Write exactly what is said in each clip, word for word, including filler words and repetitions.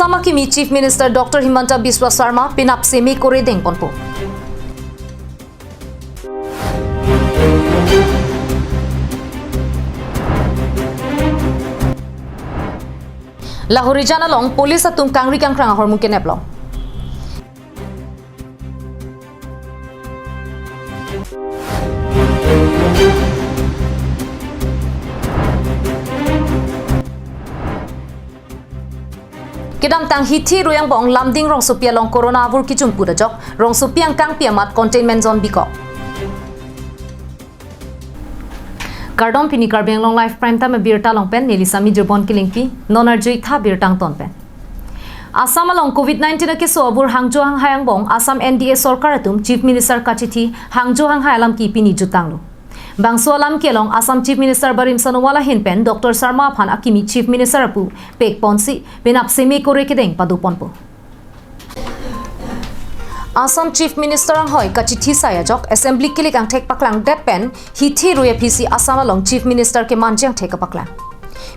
Assam akimi Chief Minister Doctor Himanta Biswa Sarma penap seme kore dengponpo. Lahorijan along police atum kangri kangkrang ahormu kenep long. Kedamtang Hithi Rui angbong Lumding rongsopi along corona avur kichumpu ajok, rongsopi angkangpi amat containment zone bikok. Kardom, pini Karbi Anglong Live Prime Time abirta along pen neli Sami Jirbon Kilingpi, non arjuitha birta angton pen. Assam along covid nineteen akeso avur hangjo hanghai angbong Assam N D A sorkar atum Chief Minister kachithi hangjo hanghai alam ke pini jutanglo. Bangso alam ke along Assam Chief Minister Barim Sonowal ahin pen Doctor Sarma aphan akimi Chief Minister apu pekponsi penap seme kore kedeng padoponpo. Assam Chief Minister anghoi kachithi sai ajok Assembly kilik angthek paklangdet pen Hithi Rui aphisi Assam along Chief Minister kemanji angthek kapaklang.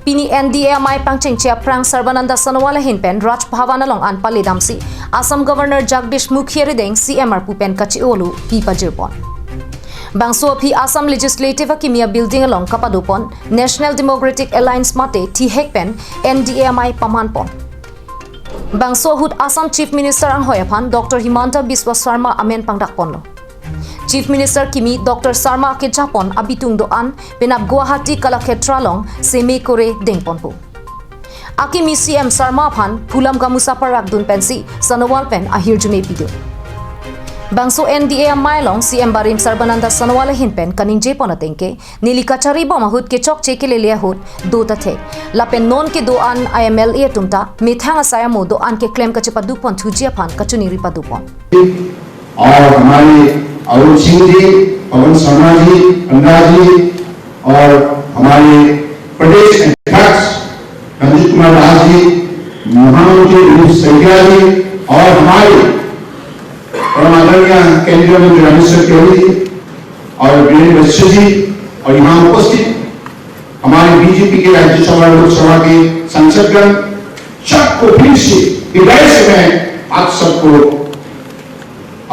Pini N D A amei pangchengche aphrang Sarbananda Sonowal ahin pen Raj Bhavan along an pale damsi Assam Governor Jagdish Mukhi arideng C M arpu pen kachi-olo pi pajirbon. Bangso aphi Assam Legislative akimi abuilding along kapadopon National Democratic Alliance mate thihek pen N D A amei pamanpon. Bangso ahut Assam Chief Minister anghoi aphan Doctor Himanta Biswa Sarma amen pangdakponlo. Chief Minister kimi Doctor Sarma kejapon abitung do-an penap Guwahati Kalakshetra along seme kore dengponpo. Akimi C M Sarma aphan phulam gamusa parakdun pensi Sonowal pen ahirjume pido. Bangso N D A amei along C M Barim Sarbananda Sonowal ahin pen kaningjepon ateng ke, neli kachari bom ahut kechokche kelele ahut do ta thek. Lapen non kedo-an I M L A atum ta methang asai amo do-an keklem kachepadupon thuji aphan kachiningri padupon. और हमारे अरुण सिंह जी, पवन शर्मा जी, पंडा जी और हमारे प्रदेश अध्यक्ष रंजीत कुमार दास जी, महामंत्री विनोद सैकिया जी और हमारे परम आदरणीय केंद्रीय मंत्री रामेश्वर तेली जी और बीरेन वैश्य जी और यहाँ उपस्थित हमारे बीजेपी के राज्यसभा और लोकसभा के सांसदगण, सबको फिर से हृदय से मैं आप सबको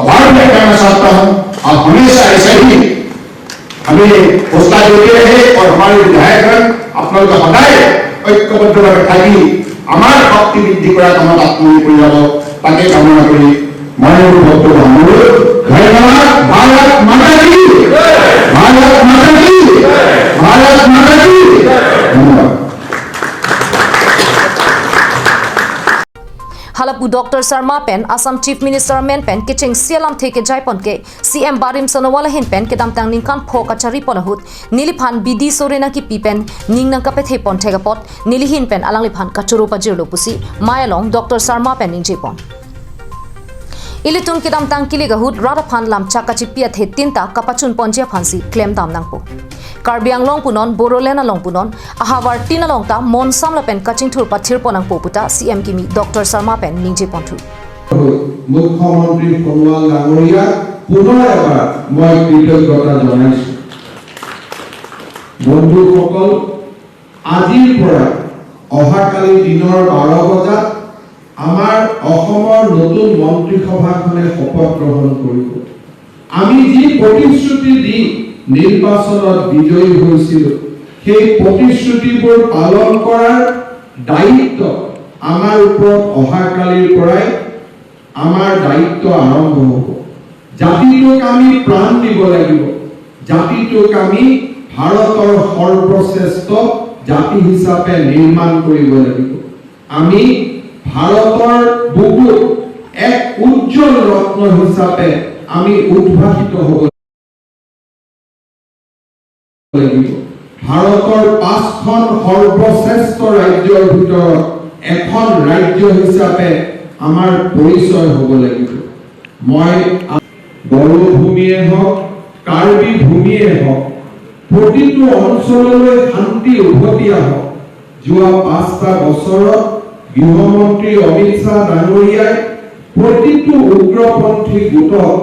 आभार व्यक्त करना चाहता हूं। आप हमेशा ऐसे ही हमें हौसला देते रहे और हमारे विधायकगण আপোনালোকে সদায় ঐক্যবদ্ধভাৱে থাকি আমাৰ শক্তি বৃদ্ধি কৰা কামত আত্মনিয়োগ কৰি যাব, তাকে কামনা কৰি মই মোৰ বক্তব্য সামৰিলো। ধন্যবাদ। ভাৰত মাতা কি, ভাৰত মাতা কি, ভাৰত মাতা কি। ধন্যবাদ। Halapu Doctor Sarma pen Assam Chief Minister amen pen kechengsi alamthe kejaipon ke C M Barim Sonowal ahin pen kedamtang ningkan pho kacharipon ahut neliphan bidi sore nangkipi pen ning nangkapethepon thek apot neli ahin pen alangliphan kachoro pajirlo pusi mei along Doctor Sarma pen ningjepon. Ilitum kedamtang kilik ahut rat aphan lamchak kachipi athe tin ta kapachunponji aphansi klemdam nangpo. Karbi Anglong punon, Bodoland along punon, ahavar tin along ta monsam lapen kachingthur pathirpon nangpo puta C M kimi Doctor Sarma pen ningjeponthu. মুখ্যমন্ত্ৰী সোণোৱাল ডাঙৰীয়া পুনৰ এবাৰ মই কৃতজ্ঞতা জনাইছো। বন্ধুসকল, আজিৰ পৰা অহাকালি দিনৰ বাৰ বজাত আমাৰ অসমৰ নতুন মন্ত্ৰীসভাখনে শপত গ্ৰহণ কৰিব। আমি যি প্ৰতিশ্ৰুতি দি নিৰ্বাচনত বিজয়ী হৈছিলো, সেই প্ৰতিশ্ৰুতিবোৰ পালন কৰাৰ দায়িত্ব আমাৰ ওপৰত অহাকালিৰ পৰাই আমাৰ দায়িত্ব আৰম্ভ হ'ব। জাতিটোক আমি প্ৰাণ দিব লাগিব। জাতিটোক আমি ভাৰতৰ সৰ্বশ্ৰেষ্ঠ জাতি হিচাপে নিৰ্মাণ কৰিব লাগিব। আমি ভাৰতৰ বুকুত এক উজ্জ্বল ৰত্ন হিচাপে আমি উদ্ভাসিত হ'ব লাগিব। ভাৰতৰ পাঁচখন সৰ্বশ্ৰেষ্ঠ ৰাজ্যৰ ভিতৰত এখন ৰাজ্য হিচাপে আমাৰ পৰিচয় হ'ব লাগিব। মই আ-, বড়ো ভূমিয়ে হওক, কাৰ্বি ভূমিয়ে হওক, প্ৰতিটো অঞ্চললৈ শান্তি উভতি আহক। যোৱা পাঁচটা বছৰত গৃহমন্ত্ৰী অমিত শ্বাহ ডাঙৰীয়াই প্ৰতিটো উগ্ৰপন্থী গোটক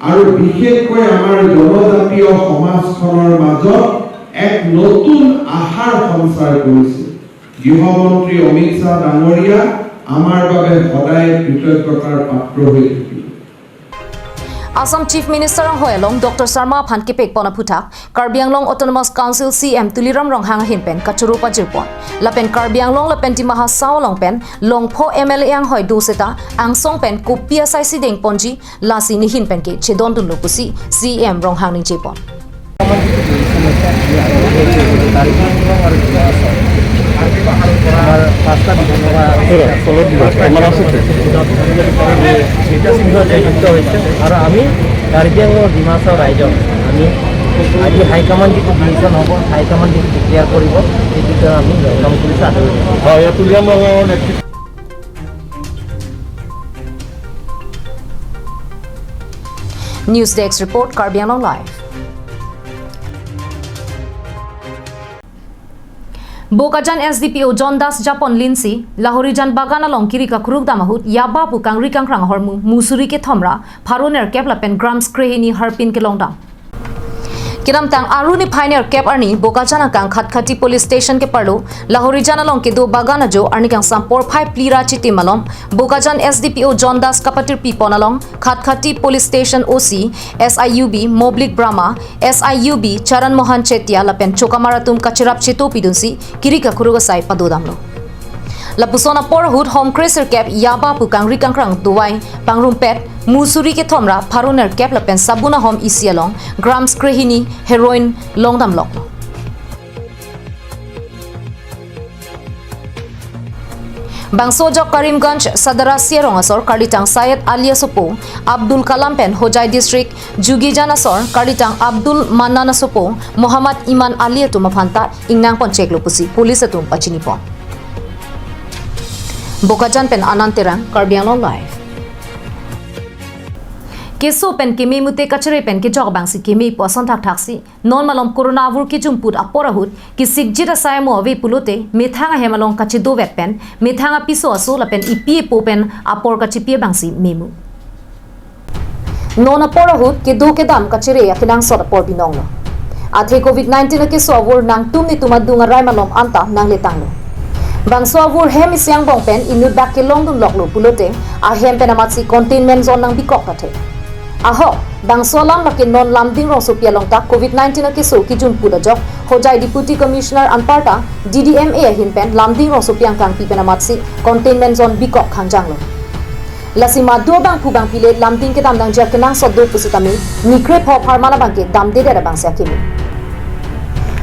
আৰু বিশেষকৈ আমাৰ জনজাতীয় সমাজখনৰ মাজত এক নতুন আশাৰ সঞ্চাৰ কৰিছে। গৃহমন্ত্ৰী অমিত শ্বাহ ডাঙৰীয়া আমাৰ বাবে সদায় কৃতজ্ঞতাৰ পাত্ৰ হৈ থাকিব। Assam Chief Minister anghoi along Doctor Sarma aphan kepekpon aphuthak, Karbi Anglong Autonomous Council C M Tuliram Ronghang ahin pen kachoro pajirpon. Lapen Karbi Anglong lapen Dima Hasao along pen longpho M L A anghoi do seta angsong pen kopi asai si dengponji, lasi nehin pen ke chedondunlo pusi C M Ronghang ningjepon. আৰু আমি কাৰ্বি আংলং ডিমা হাছাও ৰাইজক আমি আজি high command যিটো ডিচিশ্যন হ'ব, high command যিটো ডিক্লেয়াৰ কৰিব, সেইটোকে আমি ৱেলকাম কৰিছোঁ, আদৰণি। হয়, ইয়াত তুলিৰাম ৰঙৰ নেতৃত্ব News Desk Report, Karbi Anglong Live. Bokajan S D P O John Das Japon Linsi, Lahorijan Bagan along kiri kakruk dam ahut, yaba pu kangri kangkrang ahormu, musuri kethom ra, pharo nerkep lapen grams krehini harpin kelong dam. Kedamtang Aru niphai nerkep arni, Bokajan akang Khatkhati Police Station keparlo, Lahorijan along kedo bagan ajo arni kangsam porphai phli ra chiti malom, Bokajan S D P O John Das kapatirpipon along, Khatkhati Police Station O C, S I U B, Moblik Brahma, S I U B, Charan Mohan Chetia, lapen Chokamar atum kacherap cheto pidunsi, kiri kakruk asai padodamlo. Lapuson apor ahut homkre sirkep yaba pu kangri kangkrang dovai pangrumpet, musuri kethom ra pharo nerkep lapen sabun ahom isi along grams krehini heroin longdamloklo. Bangso ajok Karimganj Sadar Asi arong asor karlitang Syed Ali asopo Abdul Kalam pen Hojai District Jugijan asor karlitang Abdul Manan asopo Muhammad Iman Ali atum aphanta ingnangpon cheklo pusi police atum pachinipon. Bokajan pen Anand Terang, Karbi Anglong Live. Keso pen keme mute kachere pen kejok abangsi keme pu ason thakthaksi, non malom corona avur kejumput apor ahut, kesikjit asai amo ave pulote, methang ahem along kachedovet pen, methang apiso aso lapen epi epo pen apor kachepi abangsi memu. Non apor ahut kedo kedam kachere akenangsot apor binonglo. Athe covid nineteen akeso avur nangtum netum adung arai malom anta nangletanglo. Bangso avur hem isi angbong pen inut dak kelongdunloklo pulote ahem pen amatsi containment zone nangbikok athe. Ahok, bangso alam lake non Lumding rongsopi along ta covid nineteen akeso kejumput ajok, Hojai Deputy Commissioner anparta D D M A ahin pen Lumding rongsopi angkangpi pen amatsi containment zone bikok khangjanglo. Lasi madu abangphu bangpi le Lumding kedam nangji akenangsot do pusitame, nikre pho pharman abangke damdedet abangsi akeme.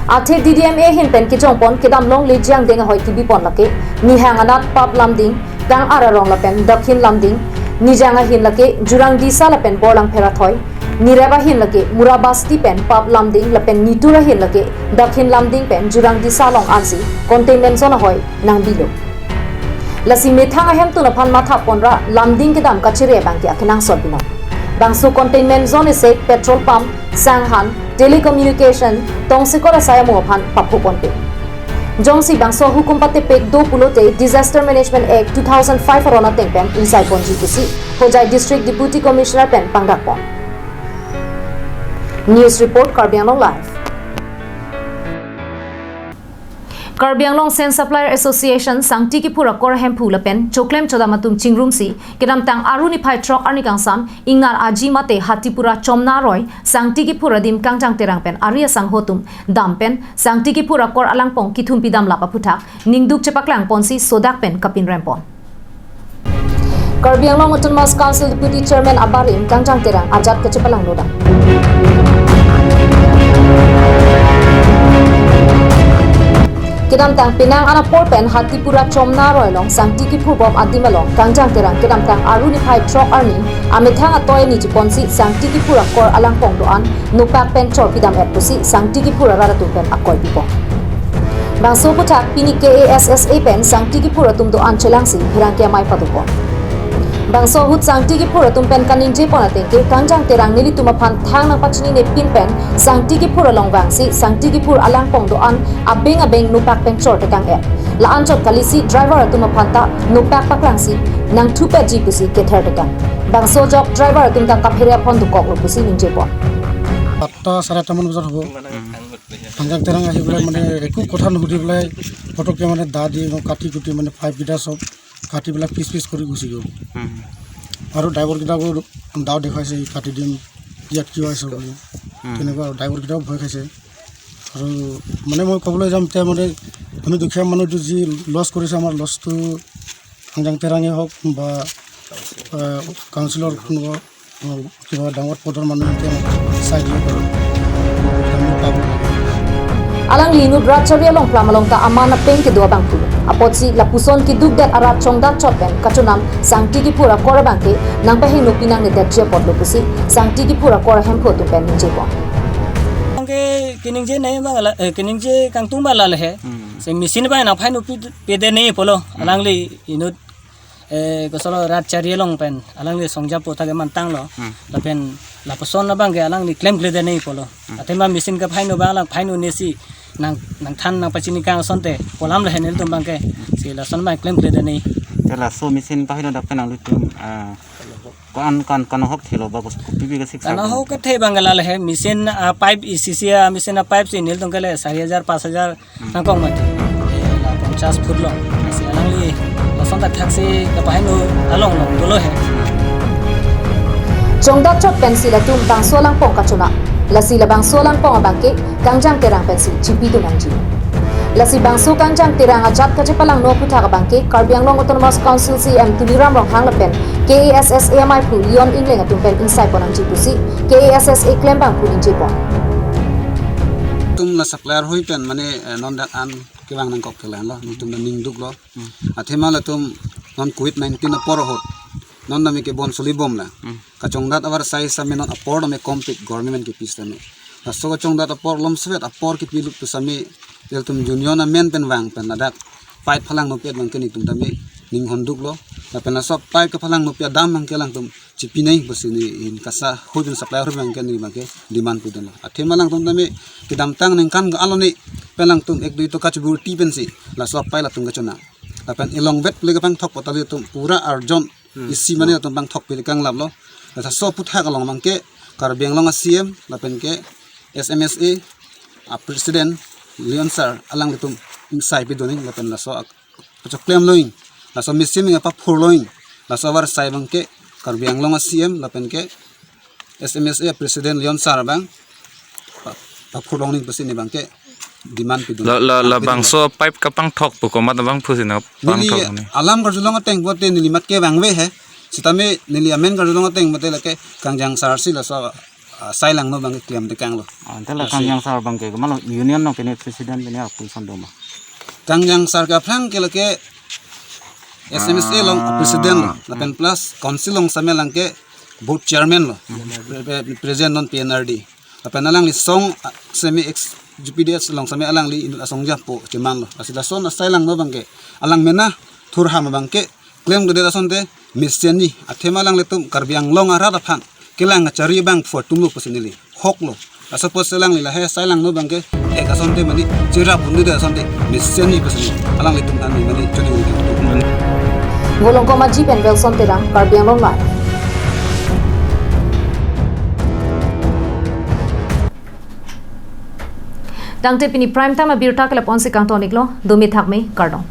Athe D D M A ahin pen kejongpon kedam longle jiang deng ahoi kebipon lake, Nihang anat Pap Lumding, Kang-ar arong lapen Dakhin Lumding, Nijang ahin lake Jurangdisa lapen Borlang Pherathoi, Nirep ahin lake Murabasti pen Pap Lumding lapen Nitur ahin lake Dakhin Lumding pen Jurangdisa along ansi containment zone ahoi nangbilo. Lasi methang ahemtun aphan mathaponra Lumding kedam kachere abangke akenangsot binong. Bangso containment zone isi petrol pump, sanghan, telecommunication, tongsekot asai amo aphan paphoponpe. Jongsi bangso ahukum patepek do pulote Disaster Management Act two thousand five aron ateng pen insaiponji pusi Hojai District Deputy Commissioner pen pangdakpon. News report, Karbi Anglong Live. Karbi Anglong Sand Supplier Association Sangti Kiphur akor hemphu lapen choklem chodam atum chingrumsi kedamtang Aru niphai throk arni kangsam ingnar aji mate Hatipura Chomnaroi Sangti Kiphur adim Kangjang Terang pen ari asangho atum dam pen Sangti Kiphur akor alangpong kithumpi damlap aphuthak ningduk chepaklangponsi sodak pen kapinrempon. Karbi Anglong Autonomous Council Deputy Chairman abarim Kangjang Terang ajat kachepalanglo dam. Kedamtang penang an apor pen Hatipura Chomnaroi along Sangti Kiphur bom adim along Kangjang Terang kedamtang Aru niphai throk arni amethang atoi ni chiponsi Sangti Kiphur akor alangpong do-an nopak pen chorpi dam-et pusi Sangti Kiphur arat atum pen akoi pipo. Bangso aphuthak pini K A S S A pen Sangti Kiphur atum do-an chelangsi pherangke amei padopo. Bangso ahut Sangti Kiphur atum pen kaningjepon ateng ke Kangjang Terang nelitum aphan thang nangpachinine pin pen Sangti Kiphur along vangsi Sangti Kiphur alangpong do-an abeng abeng nopak pen chortekang-et. La-anchot kalisi driver atum aphanta nopak paklangsi nangthupetji pusi kethertekang. Bangso ajok driver atum ta kaphere aphon dokoklo pusi ningjepon. আঠটা, চাৰে আঠটামান বজাত হ'ব। কাঞ্জাং তেৰাং আহি পেলাই মানে একো কথা নুসুধি পেলাই ফটককৈ মানে দা দি মই কাটি কুটি মানে পাইপকেইটা চব কাটি পেলাই পিচ পিচ কৰি গুচি গ'ল। উম। আৰু ড্ৰাইভাৰকেইটাকো ডাউট দেখুৱাইছে, "ই কাটি দিম, ইয়াত কিয় আহিছ?" বুলি। উম। তেনেকুৱা ড্ৰাইভাৰকেইটাও ভয় খাইছে। আৰু মানে মই ক'বলৈ যাম, এতিয়া মানে ধনী দুখীয়া মানুহটো যি লছ কৰিছে, আমাৰ লছটো কাংজাং তেৰাঙে হওক বা, আহ, কাউন্সিলৰ কোনোবা, আহ, কিবা ডাঙৰ পদৰ মানুহ এতিয়া চাই দিব পাৰে। Alangli inut rat chari along plam along ta aman apeng kedo abang pulo. Apotsi lapuson keduk det arat chongdat chot pen kachonam sangti kiphur akor abangke nangpahingno pinang nedet ji apotlo pusi sangti kiphur akor ahemphu atum pen ningjepon. Abangke keningje nei abang la, eh, keningje kangtung abang la le he. Hmm. Se machine abang nangpahingno pi-, pide nei pulo. Hmm. Alangli inut, eh, kosolo rat chari along pen alangli songjapo thake mantanglo. Hmm. Lapen lapuson abangke alangli klemkle de nei pulo. Hmm. Athema machine kepahingno abang alang pahingno nesi nang, nangthan nangpachini kang asonte pu alam le he nelitum abangke. Si lason abang klemkle de nei. Te laso machine pahingno dak pen nanglitum, ah, ko-an ko-an ko-an ahok thelo ba, kopi pi kesik sa? Ko-an ahok kethe abangke la le he, machine apipe isi isi a machine apipe si nelitum ke le sari hajar, pas hajar nangkok mati. Eh, la ponchas phut lo. Si alangli lason ta thaksi kepahingno along long dolo he. Chongdat chot pensi latum bangso alangpong kachonam. Lasi labangso alangpong abangke Kangjang Terang pensi chipidun nangji. Lasi bangso Kangjang Terang ajat kachepalangno aphuthak abangke Karbi Anglong Autonomous Council C E M Tuliram Ronghang lapen K A S S A amaiphu Leon Engleng atum pen ingsaipon nangji pusi K A S S A klembangphu ningjepon. Tum la supply arhoi pen mane, eh, non dak an kevang nangkok thelang lo, nelitum ta ning duklo. Hmm. Athema latum non covid nineteen apor ahut non nami kebon soli bomlang. Hmm. Kachongdat avarsai sitame non apor tame kompik government kepi sitame. Laso kachongdat apor lom sevet apor kepi lut pu sitame, ilitum union amen pen vang pen ladak pipe phalangno pi-et abangke nelitum tame ninghon duklo. Lapen laso pipe kephalangno pi adam abangke alangtum chipi nei pusi neli in kasa hoi pen supply arhoi abangke neli abangke demand pidunlo. Athema alangtum tame kedamtang ningkan ke-alo ni pen alangtum ek dui toka chibur ti pensi laso pipe latum kachonam. Lapen ilong vet pule kepangthok pu ta ilitum pura arjon Hmm. isi mane atum pangthok pile kanglaplo. Laso aphuthak along abangke Karbi Anglong a C E M lapen ke S M S A a President Leon Sir alanglitum ingsai pidun lapen laso ak-, pachoklem lo-ing. Laso machine abang paphur lo-ing. Laso avarsai abangke Karbi Anglong a C E M lapen ke S M S A a President Leon Sir abang pa-, paphur long ning pusi neli abangke demand pidun. La, la, labangso pipe kepangthok pu komat abang pusi nangpangthok ni? Neli alam karjulong ateng pulote neli mat ke vangve he. Sitame neli amen karjulong ateng pulote lake Kangjang Sir si laso, ah, sai langno abangke klem dekang lo. Ah, ante la Kangjang Sir abangke kemalo union along pine president pine apuson doma? Kangjang Sir ke aphrang ke lake S M S A along a president lo. Ah. Lapen plus council along sitame alangke board chairman lo. Hmm. Pre-, pre-, president non P N R D. Lapen alangli song, ah, sitame ex G P D S along sitame alangli inut asong japo cheman lo. Lasi lason asai langno abangke alang mena thurham abangke klemkledet asonte mesen ni. Athema alanglitum Karbi Anglong arat aphan kelang kachari abang phu atum lo pusi neli hok lo. Laso apotsi alangli lahai asai langno abangke ek asonte mane cherap undedet asonte mesen ni pusi neli alanglitum aphan mane choningri kangtung. Volongkom Aji pen Wilson Terang, Karbi Anglong Live. Tangte pini prime time abirta ke lapu-an si kangton-iklo, dome thakme, kardom.